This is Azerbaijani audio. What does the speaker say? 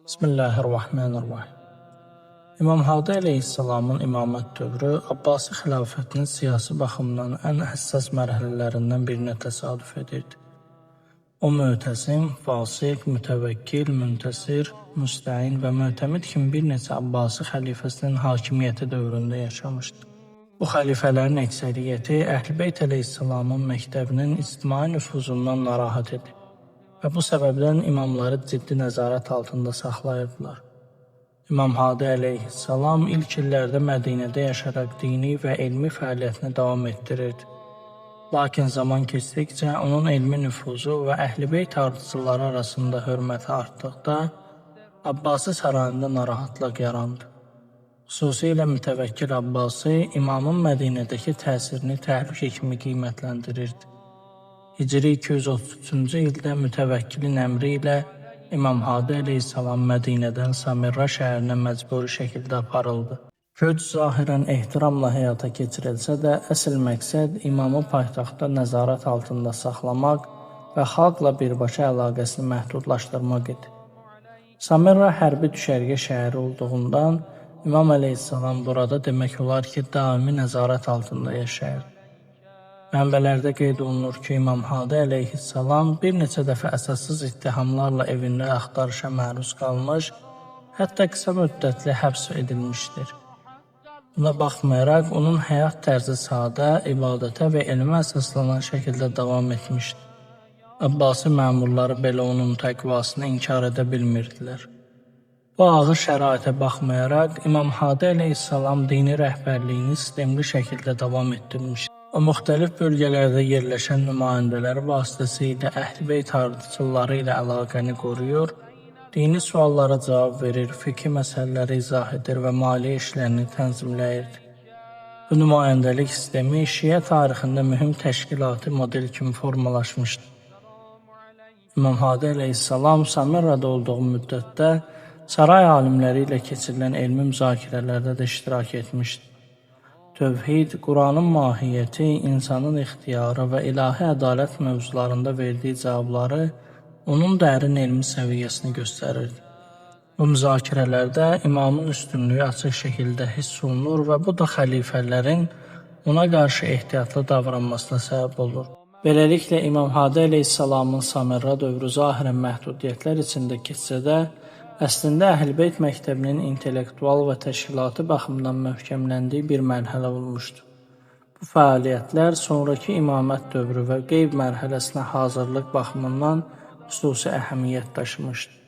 Bismillahirrahmanirrahim. İmam Hadi əleyhissalamın imamət dövrü Abbasi xilafətinin siyasi baxımdan ən həssas mərhələlərindən birinə təsadüf edirdi. O Mötəsim, Vasiq, Mütəvəkkil, Müntəsir, Müstəin və Mötəmid kimi bir neçə Abbasi xəlifəsinin hakimiyyəti dövründə yaşamışdı. Bu xəlifələrin əksəriyyəti Əhl-i Beyt əleyhissalamın məktəbinin ictimai nüfuzundan narahat idi və bu səbəbdən imamları ciddi nəzarət altında saxlayırdılar. İmam Hadi əleyhissalam ilk illərdə Mədinədə yaşaraq dini və elmi fəaliyyətini davam etdirirdi. Lakin zaman keçdikcə onun elmi nüfuzu və Əhl-i Beyt ardıcılları arasında hörməti artdıqda Abbasi sarayında narahatlıq yarandı. Xüsusilə Mütəvəkkil Abbasi imamın Mədinədəki təsirini təhlükə kimi qiymətləndirirdi. Hicri 233-cü ildə Mütəvəkkilin əmri ilə İmam Hadi əleyhissalam Mədinədən Samirra şəhərinə məcburi şəkildə aparıldı. Köç zahirən ehtiramla həyata keçirilsə də, əsl məqsəd imamı paytaxtda nəzarət altında saxlamaq və xalqla birbaşa əlaqəsini məhdudlaşdırmaq idi. Samirra hərbi düşərgə şəhəri olduğundan İmam əleyhissalam burada demək olar ki, daimi nəzarət altında yaşayırdı. Mənbələrdə qeyd olunur ki, İmam Hadi əleyhissalam bir neçə dəfə əsassız ittihamlarla evində axtarışa məruz qalmış, hətta qısa müddətli həbs edilmişdir. Buna baxmayaraq, onun həyat tərzi sadə, ibadətə və elmə əsaslanan şəkildə davam etmişdi. Abbasi məmurları belə onun təqvasını inkar edə bilmirdilər. Bu ağır şəraitə baxmayaraq, İmam Hadi əleyhissalam dini rəhbərliyini sistemli şəkildə davam etdirmişdi. O, müxtəlif bölgələrdə yerləşən nümayəndələri vasitəsilə Əhl-i Beyt ardıcılları ilə əlaqəni qoruyur, dini suallara cavab verir, fiqhi məsələləri izah edir və maliyyə işlərini tənzimləyirdi. Bu nümayəndəlik sistemi şiə tarixində mühüm təşkilati model kimi formalaşmışdı. İmam Hadi əleyhissalam Samirrada olduğu müddətdə saray alimləri ilə keçirilən elmi müzakirələrdə də iştirak etmişdi. Tövhid, Quranın mahiyyəti, insanın ixtiyarı və ilahi ədalət mövzularında verdiyi cavabları onun dərin elmi səviyyəsini göstərirdi. Bu müzakirələrdə imamın üstünlüyü açıq şəkildə hiss olunur və bu da xəlifələrin ona qarşı ehtiyatlı davranmasına səbəb olur. Beləliklə, İmam Hadi əleyhissalamın Samirra dövrü zahirən məhdudiyyətlər içində keçsə də, əslində Əhl-i Beyt məktəbinin intellektual və təşkilati baxımdan möhkəmləndiyi bir mərhələ olmuşdu. Bu fəaliyyətlər sonrakı imamət dövrü və qeyb mərhələsinə hazırlıq baxımından xüsusi əhəmiyyət daşımışdı.